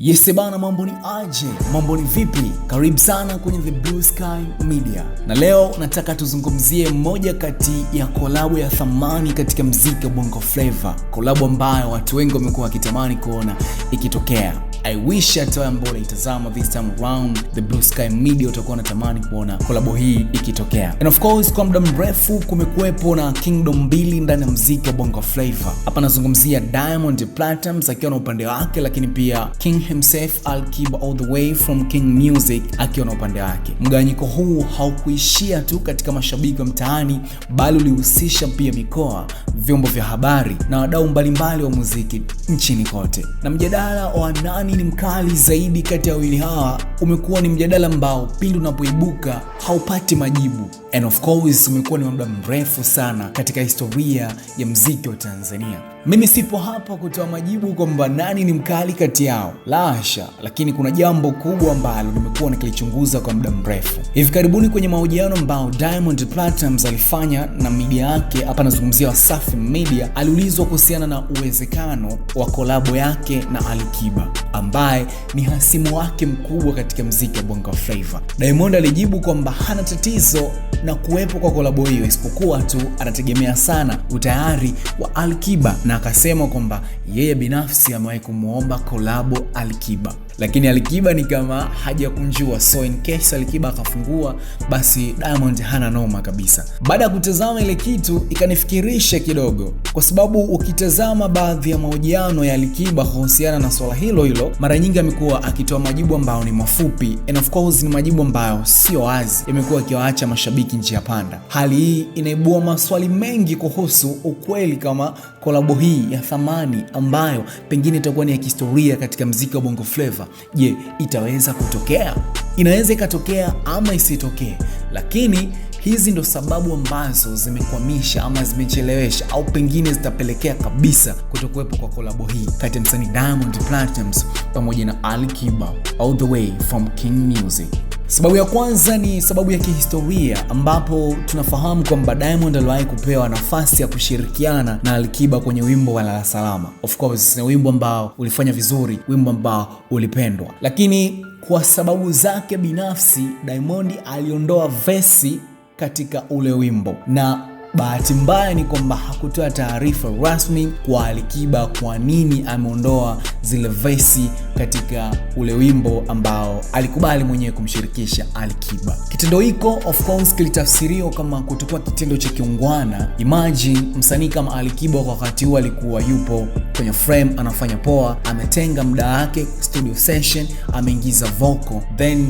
Yes bana, mambo ni aje? Mambo ni vipi? Karibu sana kwenye The Blue Sky Media, na leo nataka tuzungumzie moja kati ya kolabo ya thamani katika mziki wa Bongo Flava, kolabo ambayo watu wengi wamekuwa wakitamani kuona ikitokea. I wish hata wewe ambao unaitazama this time around The Blue Sky Media utakuwa unatamani kuona kolabo hii ikitokea. And of course, kwa muda mrefu kumekuwepo na kingdom mbili ndani ya mziki wa Bongo Flava. Hapa nazungumzia Diamond Platnumz akiwa na upande wake, lakini pia King himself Alikiba all the way from King Music akiwa na upande wake. Mgawanyiko huu haukuishia tu katika mashabiki wa mtaani, bali ulihusisha pia mikoa, vyombo vya habari na wadau mbalimbali wa muziki nchini kote. Na mjadala wa nani ni mkali zaidi kati ya wawili hawa umekuwa ni mjadala ambao pindi unapoibuka haupati majibu. And of course umekuwa ni muda mrefu sana katika historia ya mziki wa Tanzania. Mimi sipo hapa kutoa majibu kwamba nani ni mkali kati yao, la hasha, lakini kuna jambo kubwa ambalo nimekuwa nikilichunguza kwa muda mrefu. Hivi karibuni kwenye mahojiano ambao Diamond Platnumz alifanya na media yake, hapa nazungumzia Wasafi Media, aliulizwa kuhusiana na uwezekano wa kolabo yake na Alikiba ambaye ni hasimu wake mkubwa katika mziki wa Bongo Flava. Diamond alijibu kwamba hana tatizo na kuwepo kwa kolabo hiyo, isipokuwa tu anategemea sana utayari wa Alikiba, na akasema kwamba yeye binafsi amewahi kumwomba kolabo Alikiba, lakini Alikiba ni kama hajakunjua, so in case Alikiba akafungua, basi Diamond hana noma kabisa. Baada ya kutazama ile kitu ikanifikirisha kidogo, kwa sababu ukitazama baadhi ya mahojiano ya Alikiba kuhusiana na swala hilo hilo, mara nyingi amekuwa akitoa majibu ambayo ni mafupi and of course ni majibu ambayo sio wazi, yamekuwa akiwaacha mashabiki njia panda. Hali hii inaibua maswali mengi kuhusu ukweli kama kolabo hii ya thamani ambayo pengine itakuwa ni ya kihistoria katika mziki wa Bongo Flava, je, itaweza kutokea? Inaweza ikatokea ama isitokee, lakini hizi ndo sababu ambazo zimekwamisha ama zimechelewesha au pengine zitapelekea kabisa kutokuwepo kwa kolabo hii kati ya msanii Diamond Platnumz pamoja na Ali Kiba all the way from King Music. Sababu ya kwanza ni sababu ya kihistoria ambapo tunafahamu kwamba Diamond aliwahi kupewa nafasi ya kushirikiana na Alikiba kwenye wimbo wa Lala Salama. Of course ni wimbo ambao ulifanya vizuri, wimbo ambao ulipendwa, lakini kwa sababu zake binafsi Diamond aliondoa vesi katika ule wimbo, na bahati mbaya ni kwamba hakutoa taarifa rasmi kwa Alikiba kwa nini ameondoa zile vesi katika ule wimbo ambao alikubali mwenyewe kumshirikisha Alikiba. Kitendo hiko of course kilitafsiriwa kama kutokuwa kitendo cha kiungwana. Imagine msanii kama Alikiba kwa wakati huo alikuwa yupo kwenye frame anafanya poa, ametenga muda wake studio session, ameingiza vocal, then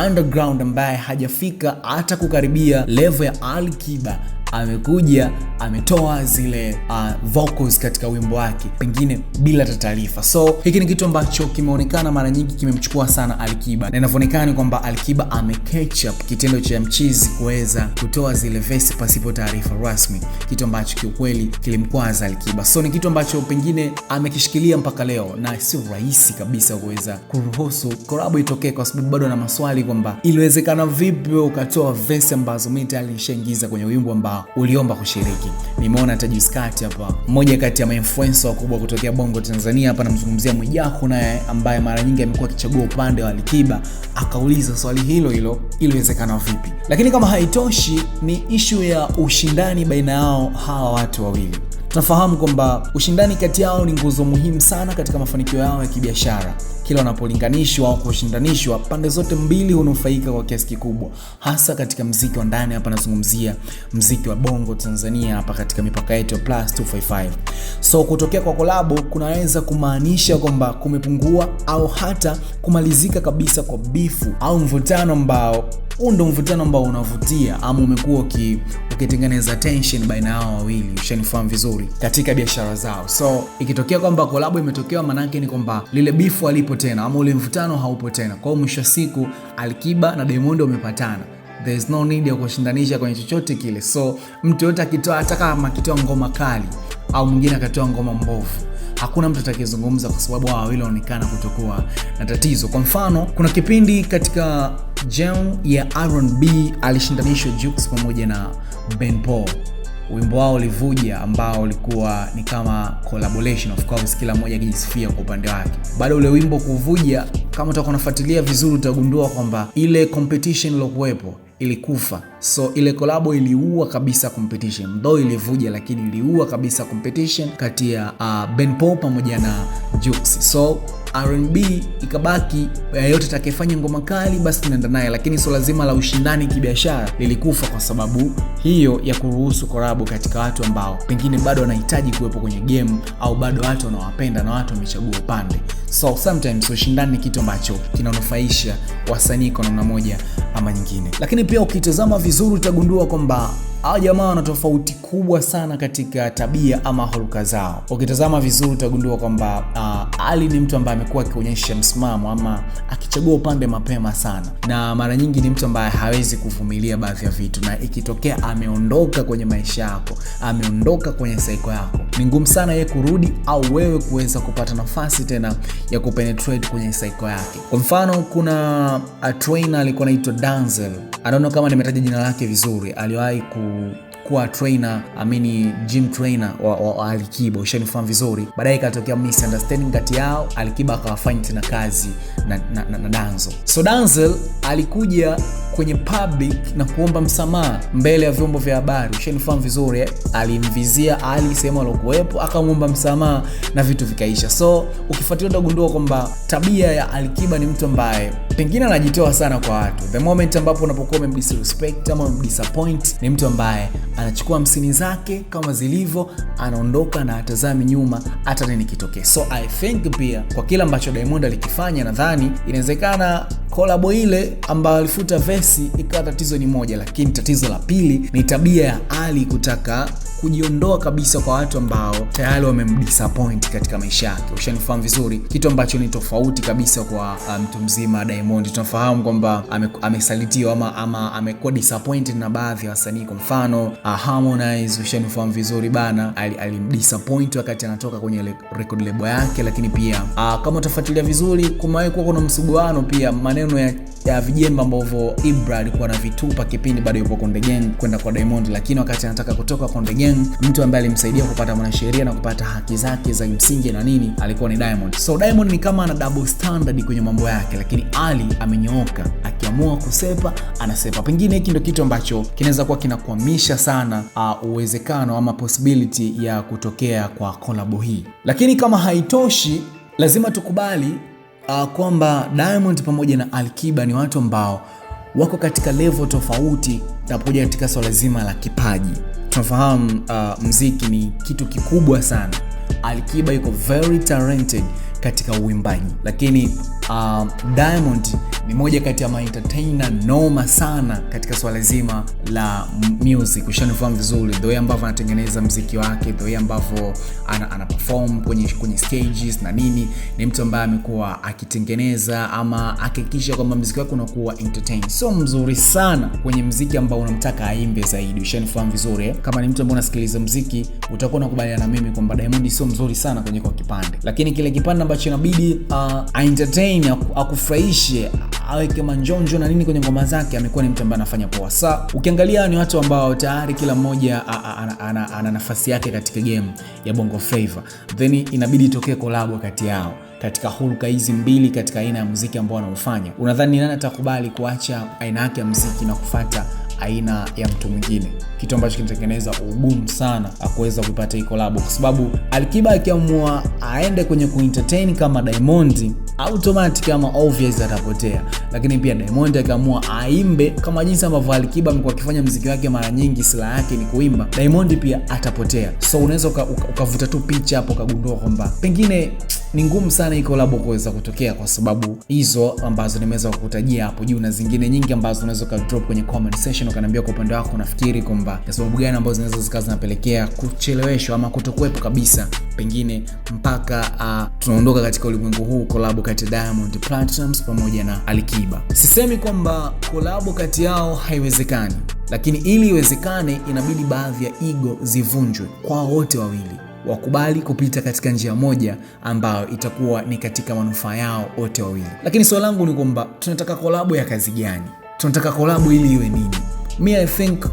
underground ambaye hajafika hata kukaribia level ya Alikiba amekuja ametoa zile vocals katika wimbo wake pengine bila taarifa. So hiki ni kitu ambacho kimeonekana mara nyingi kimemchukua sana Alikiba, na inavyoonekana ni kwamba Alikiba ame catch up kitendo cha mchizi kuweza kutoa zile vesi pasipo taarifa rasmi, kitu ambacho kiukweli kilimkwaza Alikiba. So ni kitu ambacho pengine amekishikilia mpaka leo, na sio rahisi kabisa kuweza kuruhusu kolabo itokee, kwa sababu bado ana maswali kwamba iliwezekana vipi ukatoa vesi ambazo mimi tayari nishaingiza kwenye wimbo ambao uliomba kushiriki. Nimeona hata juzi kati hapa mmoja kati ya mainfluencer wakubwa kutokea Bongo Tanzania, hapa namzungumzia Mwijaku, naye ambaye mara nyingi amekuwa akichagua upande wa Alikiba, akauliza swali hilo hilo, iliwezekana vipi? Lakini kama haitoshi, ni ishu ya ushindani baina yao hawa watu wawili. Tunafahamu kwamba ushindani kati yao ni nguzo muhimu sana katika mafanikio yao ya kibiashara. Kila wanapolinganishwa au kushindanishwa, pande zote mbili hunufaika kwa kiasi kikubwa, hasa katika mziki wa ndani. Hapa nazungumzia mziki wa Bongo Tanzania, hapa katika mipaka yetu ya plus 255. So kutokea kwa kolabo kunaweza kumaanisha kwamba kumepungua au hata kumalizika kabisa kwa bifu au mvutano ambao huu ndo mvutano ambao unavutia ama umekuwa ukitengeneza tension baina yao wawili, ushanifahamu vizuri, katika biashara zao. So ikitokea kwamba kolabo imetokea, manake ni kwamba lile bifu halipo tena ama ule mvutano haupo tena. Kwa hiyo mwisho wa siku Alikiba na Diamond wamepatana, there is no need ya kushindanisha kwenye chochote kile. So mtu yote akitoa, hata kama akitoa ngoma kali au mwingine akatoa ngoma mbovu, hakuna mtu atakayezungumza kwa sababu hawa wawili wanaonekana kutokuwa na tatizo. Kwa mfano, kuna kipindi katika genre ya R&B alishindanishwa Jux pamoja na Ben Paul. Wimbo wao ulivuja ambao ulikuwa ni kama collaboration, of course kila mmoja akijisifia kwa upande wake. Baada ule wimbo kuvuja, kama utakuwa unafuatilia vizuri utagundua kwamba ile competition iliyokuwepo ilikufa. So ile collab iliua kabisa competition. Though ilivuja, lakini iliua kabisa competition kati ya Ben Pol pamoja na Jux. So R&B ikabaki yeyote atakayefanya ngoma kali basi tunaenda naye, lakini swala zima la ushindani kibiashara lilikufa kwa sababu hiyo ya kuruhusu collab katika watu ambao pengine bado wanahitaji kuwepo kwenye game au bado watu wanawapenda na watu wamechagua upande. So sometimes ushindani ni kitu ambacho kinanufaisha wasanii kwa namna moja ama nyingine. Lakini pia ukitazama vizuri utagundua kwamba hawa jamaa wana tofauti kubwa sana katika tabia ama hulka zao. Ukitazama vizuri utagundua kwamba Ali ni mtu ambaye amekuwa akionyesha msimamo ama akichagua upande mapema sana, na mara nyingi ni mtu ambaye hawezi kuvumilia baadhi ya vitu, na ikitokea ameondoka kwenye maisha yako, ameondoka kwenye cycle yako, ni ngumu sana yeye kurudi au wewe kuweza kupata nafasi tena ya kupenetrate kwenye cycle yake. Kwa mfano kuna a trainer alikuwa anaitwa Denzel, I don't know kama nimetaja jina lake vizuri, aliwahi kuwa trainer, I mean gym trainer wa Alikiba, ushanifahamu vizuri. Baadaye ikatokea misunderstanding kati yao, Alikiba akawafanya tena kazi na Denzel. So Denzel alikuja kwenye public na kuomba msamaha mbele ya vyombo vya habari, ushanifahamu vizuri. Alimvizia Ali sehemu alokuwepo, akamwomba msamaha na vitu vikaisha. So ukifuatilia utagundua kwamba tabia ya Alikiba ni mtu ambaye pengine anajitoa sana kwa watu. The moment ambapo unapokuwa umemdisrespect ama umemdisappoint, ni mtu ambaye anachukua 50 zake kama zilivyo, anaondoka na atazami nyuma hata nini kitokee. So I think pia kwa kila ambacho Diamond alikifanya, nadhani inawezekana collab ile ambayo alifuta vesi ikawa tatizo ni moja, lakini tatizo la pili ni tabia ya Ali kutaka kujiondoa kabisa kwa watu ambao tayari wamemdisappoint katika maisha yake. Ushanifahamu vizuri, kitu ambacho ni tofauti kabisa kwa mtu mzima Diamond. Tunafahamu kwamba amesalitiwa ama amekuwa disappointed na baadhi ya wasanii, kwa mfano Harmonize, ushanifahamu vizuri bana, alimdisappoint wakati anatoka kwenye record label yake. Lakini pia kama utafuatilia vizuri, kumewahi kuwa kuna msuguano pia, maneno ya vijembe ambavyo Ibra alikuwa anavitupa kipindi bado yupo Konde Gang kwenda kwa Diamond, lakini wakati anataka kutoka Konde Gang, mtu ambaye alimsaidia kupata mwanasheria na kupata haki zake za msingi na nini alikuwa ni Diamond. So Diamond ni kama ana double standard kwenye mambo yake, lakini Ali amenyooka, akiamua kusepa anasepa. Pengine hiki ndio kitu ambacho kinaweza kuwa kinakwamisha sana uwezekano ama possibility ya kutokea kwa collab hii. Lakini kama haitoshi, lazima tukubali kwamba Diamond pamoja na Alikiba ni watu ambao wako katika level tofauti napokuja katika swala zima la kipaji. Tunafahamu mziki ni kitu kikubwa sana. Alikiba yuko very talented katika uimbaji, lakini Diamond ni moja kati ya ma-entertainer noma sana katika swala zima la music. Ushanifahamu vizuri, the way ambavyo anatengeneza mziki wake, the way ambavyo ana perform kwenye stages na nini, ni mtu ambaye amekuwa akitengeneza ama akihakikisha kwamba mziki wake unakuwa entertain. So mzuri sana kwenye mziki ambao unamtaka aimbe zaidi. Ushanifahamu vizuri Kama ni mtu ambaye unasikiliza mziki, utakuwa unakubaliana na mimi kwamba Diamond sio mzuri sana kwenye kwa kipande, lakini kile kipande ambacho inabidi entertain, akufurahishe, aweke manjonjo na nini kwenye ngoma zake, amekuwa ni mtu ambaye anafanya poa. Sa ukiangalia ni watu ambao tayari kila mmoja ana nafasi yake katika game ya Bongo Flava, then inabidi itokee collab kati yao katika hulka hizi mbili, katika aina ya muziki ambao wanaufanya. Unadhani nani atakubali kuacha aina yake ya muziki na kufuata aina ya mtu mwingine? Kitu ambacho kinatengeneza ugumu sana kuweza kupata hii collab, kwa sababu Alikiba akiamua aende kwenye kuentertain kama Diamond, automatic ama obvious atapotea. Lakini pia Diamond akiamua aimbe kama jinsi ambavyo Alikiba amekuwa akifanya muziki wake mara nyingi, silaha yake ni kuimba, Diamond pia atapotea. So unaweza ukavuta tu picha hapo ukagundua kwamba pengine ni ngumu sana hii collab kuweza kutokea, kwa sababu hizo ambazo nimeweza kukutajia hapo juu na zingine nyingi ambazo unaweza ka drop kwenye comment section ukaniambia kwa upande wako unafikiri kwamba ni sababu gani ambazo zinaweza zikawa zinapelekea kucheleweshwa ama kutokuwepo kabisa, pengine mpaka tunaondoka katika ulimwengu huu, collab kati ya Diamond Platnumz pamoja na Alikiba. Sisemi kwamba collab kati yao haiwezekani, lakini ili iwezekane inabidi baadhi ya ego zivunjwe kwa wote wawili, wakubali kupita katika njia moja ambayo itakuwa ni katika manufaa yao wote wawili. Lakini swali langu ni kwamba tunataka collab ya kazi gani? Tunataka collab ili iwe nini? Me, I think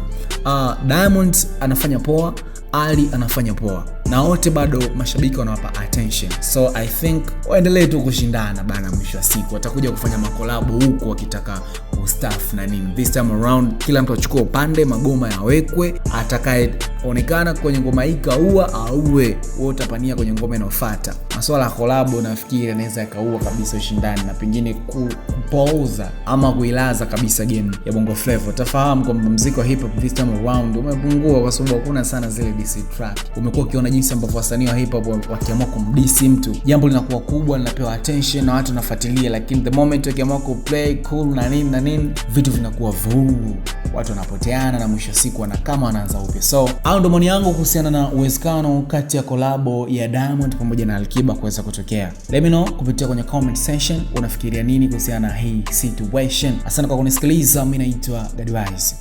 Diamond anafanya poa, Ali anafanya poa, na wote bado mashabiki wanawapa attention, so I think waendelee tu kushindana bana. Mwisho wa siku watakuja kufanya makolabo huku wakitaka kustaff na nini. This time around kila mtu achukue upande, magoma yawekwe, atakayeonekana kwenye ngoma hii kaua auwe, wewe utapania kwenye ngoma inayofuata. Masuala ya kolabo nafikiri anaweza yakaua kabisa ushindani na pengine kupooza ama kuilaza kabisa game ya Bongo Flava. Utafahamu kwamba mziki wa hip hop this time around umepungua kwa sababu hakuna sana zile diss track. Umekuwa ukiona jinsi ambavyo wasanii wa hip hop wakiamua kumdisi mtu, jambo linakuwa kubwa, linapewa attention na watu wanafuatilia, lakini the moment wakiamua kuplay cool na nini na nini, vitu vinakuwa vuu, watu wanapoteana na mwisho wa siku wana kama wanaanza upya. So hayo ndo maoni yangu kuhusiana na uwezekano kati ya kolabo ya Diamond pamoja na Alikiba kuweza kutokea. Let me know kupitia kwenye comment section unafikiria nini kuhusiana na hii situation. Asante kwa kunisikiliza. Mimi naitwa Gadwise.